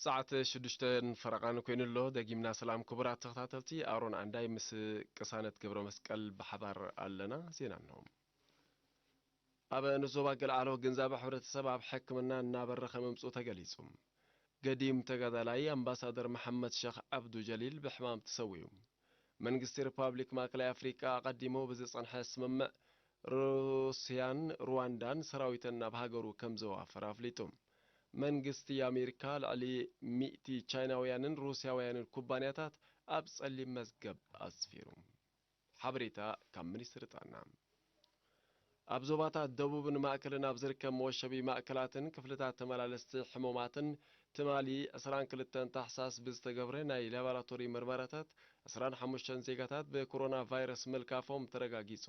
ሰዓት ሽዱሽተን ፈረቓን ኮይኑ ኣሎ። ደጊምና ሰላም ክቡራት ተኸታተልቲ፣ ኣሮን ኣንዳይ ምስ ቅሳነት ገብረ መስቀል ብሓባር ኣለና። ዜና እንሆ። ኣብ ንዞባ ገልዓሎ ግንዛበ ሕብረተሰብ ኣብ ሕክምና እናበረኸ ምምፅኡ ተገሊጹ። ገዲም ተጋዳላይ ኣምባሳደር መሓመድ ሸኽ ዓብዱ ጀሊል ብሕማም ተሰዊኡ። መንግስቲ ሪፓብሊክ ማእከላይ ኣፍሪቃ ኣቐዲሙ ብዝጸንሐ ስምምዕ ሩስያን ሩዋንዳን ሰራዊተን ናብ ሃገሩ ከም ዘዋፈረ ኣፍሊጡ። መንግስቲ ኣሜሪካ ልዕሊ ሚእቲ ቻይናውያንን ሩስያውያንን ኩባንያታት ኣብ ጸሊም መዝገብ ኣስፊሩ። ሓበሬታ ካብ ሚኒስትሪ ጥዕና። ኣብ ዞባታት ደቡብን ማእከልን ኣብ ዝርከብ መወሸቢ ማእከላትን ክፍልታት ተመላለስቲ ሕሙማትን ትማሊ ዕስራን ክልተን ታሕሳስ ብዝተገብረ ናይ ላቦራቶሪ ምርመራታት ዕስራን ሓሙሽተን ዜጋታት ብኮሮና ቫይረስ ምልካፎም ተረጋጊጹ።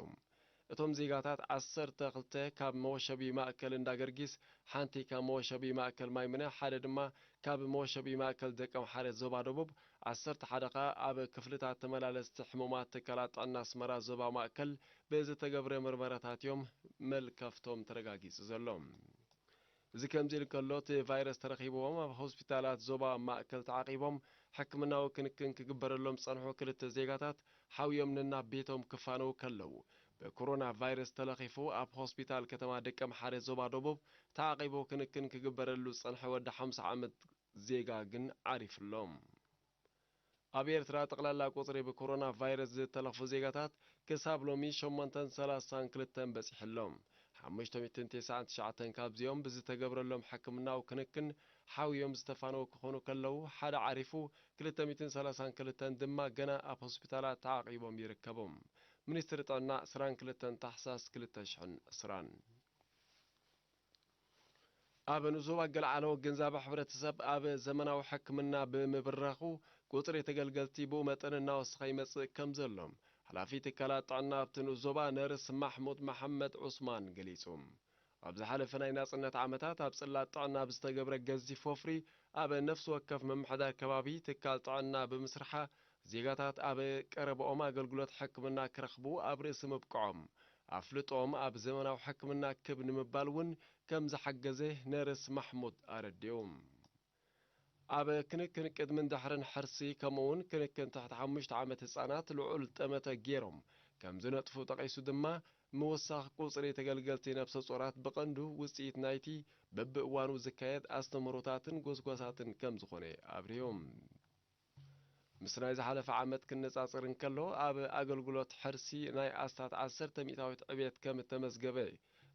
እቶም ዜጋታት ዓሰርተ ክልተ ካብ መወሸቢ ማእከል እንዳ ገርጊስ፣ ሓንቲ ካብ መወሸቢ ማእከል ማይምነ፣ ሓደ ድማ ካብ መወሸቢ ማእከል ደቀምሓረ ዞባ ደቡብ፣ ዓሰርተ ሓደ ከኣ ኣብ ክፍልታት ተመላለስቲ ሕሙማት ትካላት ጥዕና ኣስመራ ዞባ ማእከል ብዝተገብረ ምርመራታት እዮም መልከፍቶም ተረጋጊጹ ዘሎ። እዚ ከምዚ ኢሉ ከሎ፣ እቲ ቫይረስ ተረኺብዎም ኣብ ሆስፒታላት ዞባ ማእከል ተዓቂቦም ሕክምናዊ ክንክን ክግበረሎም ዝጸንሑ ክልተ ዜጋታት ሓውዮም ነናብ ቤቶም ክፋነዉ ከለዉ፣ ብኮሮና ቫይረስ ተለኺፉ ኣብ ሆስፒታል ከተማ ደቀምሓረ ዞባ ደቡብ ተዓቂቡ ክንክን ክግበረሉ ዝጸንሐ ወዲ ሓምሳ ዓመት ዜጋ ግን ዓሪፉ ኣሎ። ኣብ ኤርትራ ጠቕላላ ቁጽሪ ብኮሮና ቫይረስ ዝተለኽፉ ዜጋታት ክሳብ ሎሚ ሸሞንተን ሰላሳን ክልተን በጺሑ ኣሎ። ሓሙሽተ ሚእትን ተስዓን ትሽዓተን ካብዚኦም ብዝተገብረሎም ሕክምናዊ ክንክን ሓውዮም ዝተፋነዉ ክኾኑ ከለዉ፣ ሓደ ዓሪፉ፣ ክልተ ሚእትን ሰላሳን ክልተን ድማ ገና ኣብ ሆስፒታላት ተዓቒቦም ይርከቡ። ሚኒስትሪ ጥዕና ዕስራን ክልተን ታሕሳስ ክልተ ሽሕን ዕስራን። ኣብ ንዞባ ገልዓሎ ግንዛበ ሕብረተሰብ ኣብ ዘመናዊ ሕክምና ብምብራኹ፣ ቁጽሪ ተገልገልቲ ብኡ መጠን እናወሰኸ ይመጽእ ከም ዘሎ፣ ሓላፊ ትካላት ጥዕና ኣብቲ ንኡስ ዞባ ነርስ ማሕሙድ መሓመድ ዑስማን ገሊጹ። ኣብ ዝሓለፈ ናይ ናጽነት ዓመታት ኣብ ጽላት ጥዕና ብዝተገብረ ገዚፍ ወፍሪ፣ ኣብ ነፍሲ ወከፍ ምምሕዳር ከባቢ ትካል ጥዕና ብምስርሓ፣ ዜጋታት ኣብ ቀረብኦም ኣገልግሎት ሕክምና ክረኽቡ ኣብ ርእሲ ምብቅዖም፣ ኣፍልጦኦም ኣብ ዘመናዊ ሕክምና ክብ ንምባል እውን ከም ዝሓገዘ ነርስ ማሕሙድ ኣረዲኡ። ኣብ ክንክን ቅድምን ድሕርን ሕርሲ፣ ከምኡውን ክንክን ትሕቲ ሓሙሽተ ዓመት ህጻናት ልዑል ጠመተ ገይሮም ከም ዝነጥፉ ጠቒሱ ድማ፣ ምውሳኽ ቁጽሪ ተገልገልቲ ነፍሰ ጾራት ብቐንዱ ውጽኢት ናይቲ በብእዋኑ ዝካየድ ኣስተምህሮታትን ጎስጓሳትን ከም ዝኾነ ኣብሪሁ። ምስ ናይ ዝሓለፈ ዓመት ክነጻጸር እንከሎ፣ ኣብ ኣገልግሎት ሕርሲ ናይ ኣስታት ዓሰርተ ሚእታዊት ዕብየት ከም እተመዝገበ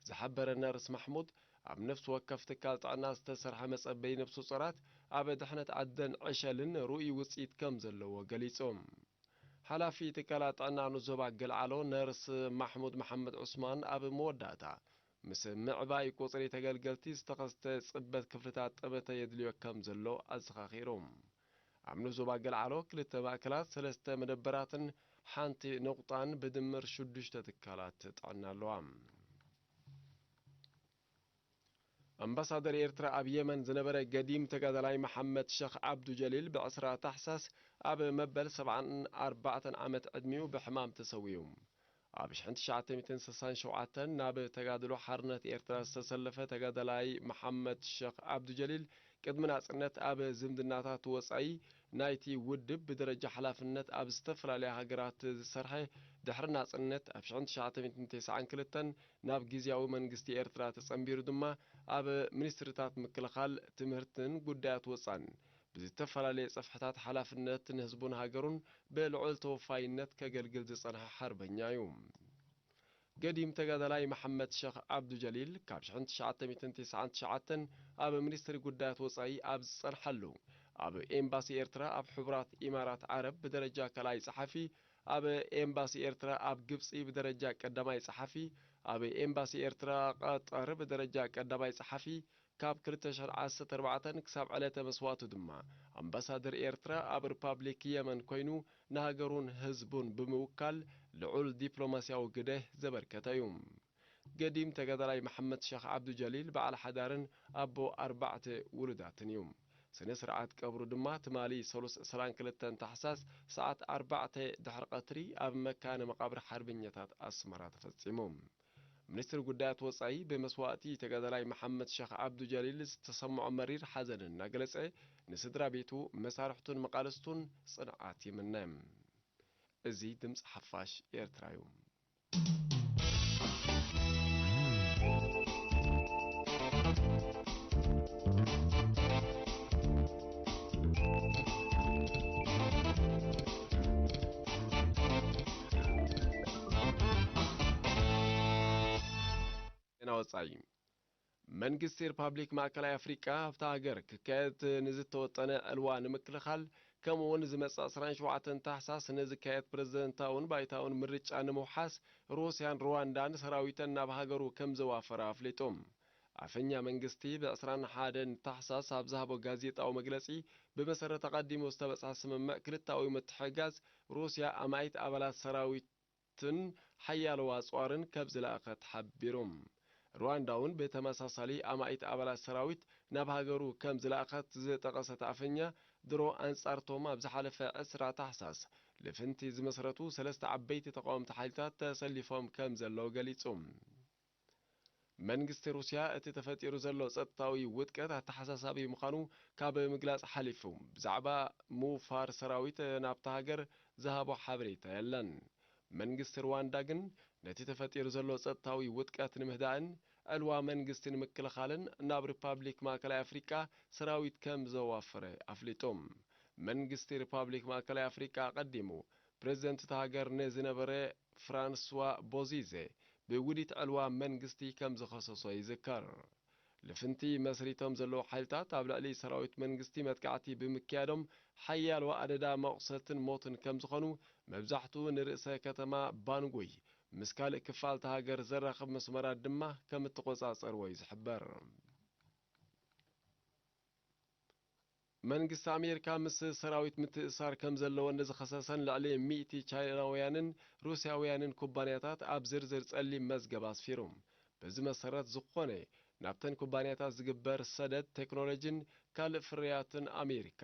ዝሓበረ ነርስ ማሕሙድ፣ ኣብ ነፍሲ ወከፍ ትካል ጥዕና ዝተሰርሐ መጸበዪ ነፍሰ ጾራት ኣብ ድሕነት ኣደን ዕሸልን ርኡይ ውጽኢት ከም ዘለዎ ገሊጹ። ሓላፊ ትካላት ጥዕና ንዞባ ገልዓሎ ነርስ ማሕሙድ መሓመድ ዑስማን ኣብ መወዳእታ፣ ምስ ምዕባይ ቁጽሪ ተገልገልቲ ዝተኸስተ ጽበት ክፍልታት ጠመተ የድልዮ ከም ዘሎ ኣዘኻኺሩ። ኣብ ንዞባ ገልዓሎ ክልተ ማእከላት፣ ሰለስተ መደበራትን ሓንቲ ነቑጣን ብድምር ሽዱሽተ ትካላት ጥዕና ኣለዋ። ኣምባሳደር ኤርትራ ኣብ የመን ዝነበረ ገዲም ተጋዳላይ መሓመድ ሸኽ ዓብዱ ጀሊል ብዕስራ ታሕሳስ ኣብ መበል ሰብዓን ኣርባዕተን ዓመት ዕድሚኡ ብሕማም ተሰዊኡ። ኣብ ሽሕን ትሽዓተ ሚእትን ስሳን ሸውዓተን ናብ ተጋድሎ ሓርነት ኤርትራ ዝተሰለፈ ተጋዳላይ መሓመድ ሸኽ ዓብዱ ጀሊል፣ ቅድሚ ናጽነት ኣብ ዝምድናታት ወጻኢ ናይቲ ውድብ ብደረጃ ሓላፍነት ኣብ ዝተፈላለያ ሃገራት ዝሰርሐ፣ ድሕሪ ናጽነት ኣብ ሽሕን ትሽዓተ ሚእትን ተስዓን ክልተን ናብ ግዝያዊ መንግስቲ ኤርትራ ተጸንቢሩ ድማ፣ ኣብ ሚኒስትሪታት ምክልኻል፣ ትምህርትን ጉዳያት ወጻን ብዝተፈላለየ ጽፍሕታት ሓላፍነት ንህዝቡን ሃገሩን ብልዑል ተወፋይነት ከገልግል ዝጸንሐ ሓርበኛ እዩ። ገዲም ተጋዳላይ መሓመድ ሸኽ ዓብዱ ጀሊል፣ ካብ ሽሕን ትሽዓተ ሚእትን ተስዓን ትሽዓተን ኣብ ሚኒስትሪ ጉዳያት ወጻኢ ኣብ ዝጸንሓሉ፣ ኣብ ኤምባሲ ኤርትራ ኣብ ሕቡራት ኢማራት ዓረብ ብደረጃ ካልኣይ ጸሓፊ፣ ኣብ ኤምባሲ ኤርትራ ኣብ ግብጺ ብደረጃ ቀዳማይ ጸሓፊ፣ ኣብ ኤምባሲ ኤርትራ ቀጠር ብደረጃ ቀዳማይ ጸሓፊ፣ ካብ ክልተ ሽሕን ዓሰርተ ኣርባዕተን ክሳብ ዕለተ መስዋእቱ ድማ፣ ኣምባሳደር ኤርትራ ኣብ ሪፓብሊክ የመን ኮይኑ፣ ንሃገሩን ህዝቡን ብምውካል ልዑል ዲፕሎማስያዊ ግደ ዘበርከተ እዩ። ገዲም ተጋዳላይ መሓመድ ሸኽ ዓብዱ ጀሊል በዓል ሓዳርን ኣቦ ኣርባዕተ ውሉዳትን እዩ። ስነ ስርዓት ቀብሩ ድማ ትማሊ ሰሉስ ዕስራን ክልተን ታሕሳስ ሰዓት ኣርባዕተ ድሕሪ ቀትሪ ኣብ መካነ መቓብር ሓርበኛታት ኣስመራ ተፈጺሙ። ሚኒስትሪ ጉዳያት ወጻኢ ብመስዋእቲ ተጋዳላይ መሓመድ ሸኽ ዓብዱ ጀሊል ዝተሰምዖ መሪር ሓዘን እናገለጸ፣ ንስድራ ቤቱ፣ መሳርሕቱን መቓልስቱን ጽንዓት ይምነ። እዚ ድምጺ ሓፋሽ ኤርትራ እዩ። ዜና ወጻኢ። መንግስቲ ሪፓብሊክ ማእከላይ ኣፍሪቃ ኣብታ ሃገር ክካየድ ንዝተወጠነ ዕልዋ ንምክልኻል፣ ከምኡ እውን ዝመጽእ ዕስራን ሸውዓተን ታሕሳስ ንዝካየድ ፕረዚደንታውን ባይታውን ምርጫ ንምውሓስ፣ ሩስያን ሩዋንዳን ሰራዊተን ናብ ሃገሩ ከም ዘዋፈረ ኣፍሊጡ። ኣፈኛ መንግስቲ ብ ዕስራን ሓደን ታሕሳስ ኣብ ዝሃቦ ጋዜጣዊ መግለጺ፣ ብመሰረት ኣቐዲሙ ዝተበጽሐ ስምምዕ ክልታዊ ምትሕግጋዝ፣ ሩስያ ኣማኢት ኣባላት ሰራዊት ትን ሓያሎ ኣጽዋርን ከም ዝለኣኸት ሓቢሩ። ሩዋንዳ እውን ብተመሳሳሊ ኣማኢት ኣባላት ሰራዊት ናብ ሃገሩ ከም ዝለኣኸት ዝጠቐሰት ኣፈኛ፣ ድሮ ኣንጻርቶም ኣብ ዝሓለፈ ዕስራ ታሕሳስ ልፍንቲ ዝመስረቱ ሰለስተ ዓበይቲ ተቃወምቲ ሓይልታት ተሰሊፎም ከም ዘለዉ ገሊጹ። መንግስቲ ሩስያ እቲ ተፈጢሩ ዘሎ ጸጥታዊ ውድቀት ኣተሓሳሳቢ ምዃኑ ካብ ምግላጽ ሓሊፉ፣ ብዛዕባ ምውፋር ሰራዊት ናብታ ሃገር ዝሃቦ ሓበሬታ የለን። መንግስቲ ሩዋንዳ ግን ነቲ ተፈጢሩ ዘሎ ጸጥታዊ ውድቀት ንምህዳእን ዕልዋ መንግስቲ ንምክልኻልን ናብ ሪፓብሊክ ማእከላይ ኣፍሪቃ ሰራዊት ከም ዘዋፈረ ኣፍሊጡ። መንግስቲ ሪፓብሊክ ማእከላይ ኣፍሪቃ ኣቐዲሙ ፕረዚደንት እታ ሃገር ንዝነበረ ፍራንስዋ ቦዚዜ ብውዲት ዕልዋ መንግስቲ ከም ዝኸሰሶ ይዝከር። ልፍንቲ መስሪቶም ዘለዉ ሓይልታት ኣብ ልዕሊ ሰራዊት መንግስቲ መጥቃዕቲ ብምክያዶም ሓያሎ ኣደዳ መቑሰልትን ሞትን ከም ዝኾኑ፣ መብዛሕትኡ ንርእሰ ከተማ ባንጉይ ምስ ካልእ ክፋል እታ ሃገር ዘራኽብ መስመራት ድማ ከም እተቖጻጸርዎ እዩ ዝሕበር። መንግስቲ ኣሜሪካ ምስ ሰራዊት ምትእስሳር ከም ዘለወን ንዝኸሰሰን ልዕሊ ሚእቲ ቻይናውያንን ሩስያውያንን ኩባንያታት ኣብ ዝርዝር ጸሊም መዝገብ ኣስፊሩ። በዚ መሰረት፣ ዝኾነ ናብተን ኩባንያታት ዝግበር ሰደድ ቴክኖሎጂን ካልእ ፍርያትን ኣሜሪካ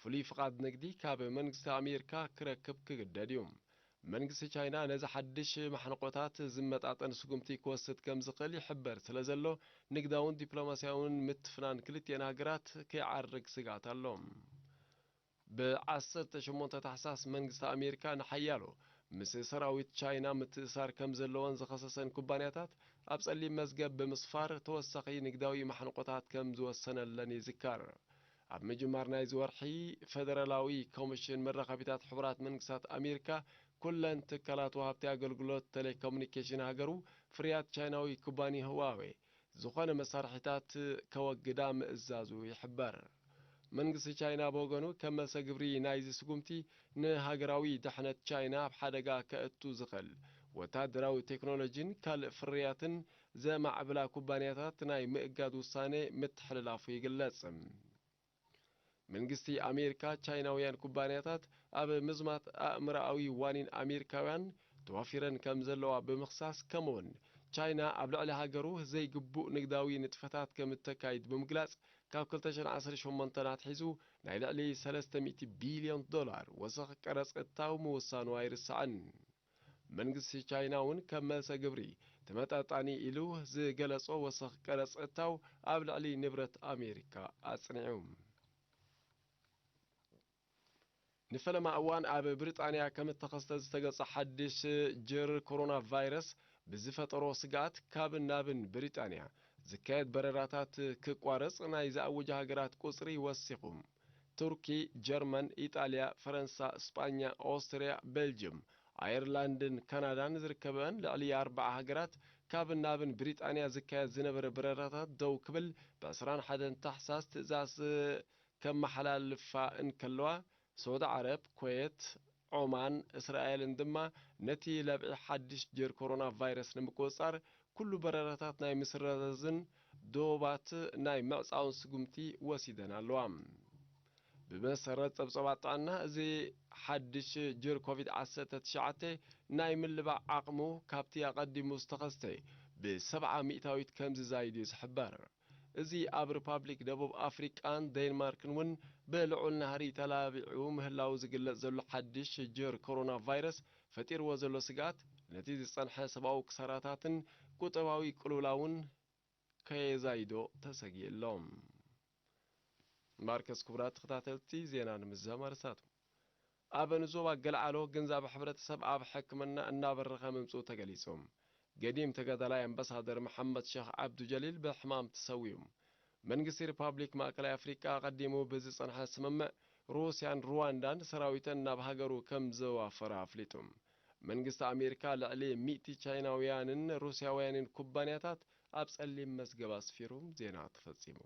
ፍሉይ ፍቓድ ንግዲ ካብ መንግስቲ ኣሜሪካ ክረክብ ክግደድ እዩ። መንግስቲ ቻይና ነዚ ሓድሽ ማሕንቆታት ዝመጣጠን ስጉምቲ ክወስድ ከም ዝኽእል ይሕበር ስለ ዘሎ፣ ንግዳውን ዲፕሎማስያውን ምትፍናን ክልቲኤን ሃገራት ከይዓርግ ስግኣት ኣሎ። ብ ዓሰርተ ሸሞንተ ታሕሳስ መንግስቲ ኣሜሪካ ንሓያሎ ምስ ሰራዊት ቻይና ምትእሳር ከም ዘለወን ዝኸሰሰን ኩባንያታት ኣብ ጸሊም መዝገብ ብምስፋር፣ ተወሳኺ ንግዳዊ ማሕንቆታት ከም ዝወሰነለን ይዝከር። ኣብ ምጅማር ናይዚ ወርሒ፣ ፈደራላዊ ኮሚሽን መራኸቢታት ሕቡራት መንግስታት ኣሜሪካ፣ ኩለን ትካላት ወሃብቲ ኣገልግሎት ቴሌኮሙኒኬሽን ሃገሩ፣ ፍርያት ቻይናዊ ኩባንያ ህዋዌ ዝኾነ መሳርሒታት ከወግዳ ምእዛዙ ይሕበር። መንግስቲ ቻይና ብወገኑ፣ ከም መልሰ ግብሪ ናይዚ ስጉምቲ፣ ንሃገራዊ ድሕነት ቻይና ኣብ ሓደጋ ከእቱ ዝኽእል ወታደራዊ ቴክኖሎጂን ካልእ ፍርያትን ዘማዕብላ ኩባንያታት ናይ ምእጋድ ውሳነ ምትሕልላፉ ይግለጽ። መንግስቲ ኣሜሪካ፣ ቻይናውያን ኩባንያታት ኣብ ምዝማት ኣእምሮኣዊ ዋኒን ኣሜሪካውያን ተዋፊረን ከም ዘለዋ ብምኽሳስ፣ ከምኡውን ቻይና ኣብ ልዕሊ ሃገሩ ዘይግቡእ ንግዳዊ ንጥፈታት ከም እተካይድ ብምግላጽ፣ ካብ ክልተ ሽሕን ዓሰርተ ሸሞንተን ኣትሒዙ ናይ ልዕሊ ሰለስተ ሚእቲ ቢልዮን ዶላር ወሰኽ ቀረጽ እታው ምውሳኑ ኣይርሳዕን። መንግስቲ ቻይና እውን ከም መልሰ ግብሪ ተመጣጣኒ ኢሉ ዝገለጾ ወሰኽ ቀረጽ እታው ኣብ ልዕሊ ንብረት ኣሜሪካ ኣጽኒዑ። ንፈለማ እዋን ኣብ ብሪጣንያ ከም እተኸስተ ዝተገልጸ ሓድሽ ጀር ኮሮና ቫይረስ ብዝፈጠሮ ስግኣት፣ ካብን ናብን ብሪጣንያ ዝካየድ በረራታት ክቋረጽ ናይ ዝኣወጃ ሃገራት ቁጽሪ ወሲኹ። ቱርኪ፣ ጀርመን፣ ኢጣልያ፣ ፈረንሳ፣ ስጳኛ፣ ኦስትርያ፣ ቤልጅም፣ ኣየርላንድን ካናዳን ዝርከበአን ልዕሊ ኣርብዓ ሃገራት፣ ካብን ናብን ብሪጣንያ ዝካየድ ዝነበረ በረራታት ደው ክብል ብ ዕስራን ሓደን ታሕሳስ ትእዛዝ ከመሓላልፋ እንከለዋ፣ ሳውዲ ዓረብ፣ ኩዌት፣ ዖማን እስራኤልን ድማ ነቲ ለብዒ ሓድሽ ጀር ኮሮና ቫይረስ ንምቁጽጻር ኩሉ በረራታት ናይ ምስረዝን ዶባት ናይ ምዕጻውን ስጉምቲ ወሲደን ኣለዋ። ብመሰረት ጸብጸባት ጥዕና፣ እዚ ሓድሽ ጀር ኮቪድ ዓሰርተ ትሽዓተ ናይ ምልባዕ ዓቕሙ ካብቲ ኣቐዲሙ ዝተኸስተ ብሰብዓ ሚእታዊት ከም ዝዛይድ እዩ ዝሕበር። እዚ ኣብ ሪፓብሊክ ደቡብ ኣፍሪቃን ዴንማርክን እውን ብልዑል ናህሪ ተላቢዑ ምህላዉ ዝግለጽ ዘሎ ሓድሽ ጀር ኮሮና ቫይረስ ፈጢርዎ ዘሎ ስግኣት፣ ነቲ ዝጸንሐ ሰብኣዊ ክሳራታትን ቁጠባዊ ቅልውላውን ከየዛይዶ ተሰጊኡ ኣሎ። ማርከስ ክቡራት ተኸታተልቲ ዜና ንምዝዛም ኣርእስታት። ኣብ ንዞባ ገልዓሎ ግንዛብ ሕብረተሰብ ኣብ ሕክምና እናበረኸ ምምፅኡ ተገሊፁ። ገዲም ተጋዳላይ ኣምባሳደር መሓመድ ሸኽ ዓብዱ ጀሊል ብሕማም ተሰዊኡ። መንግስቲ ሪፓብሊክ ማእከላይ ኣፍሪቃ ኣቐዲሙ ብዝጸንሐ ስምምዕ ሩስያን ሩዋንዳን ሰራዊተን ናብ ሃገሩ ከም ዘዋፈራ ኣፍሊጡ። መንግስቲ ኣሜሪካ ልዕሊ ሚእቲ ቻይናውያንን ሩስያውያንን ኩባንያታት ኣብ ጸሊም መዝገብ ኣስፊሩ። ዜና ተፈጺሙ።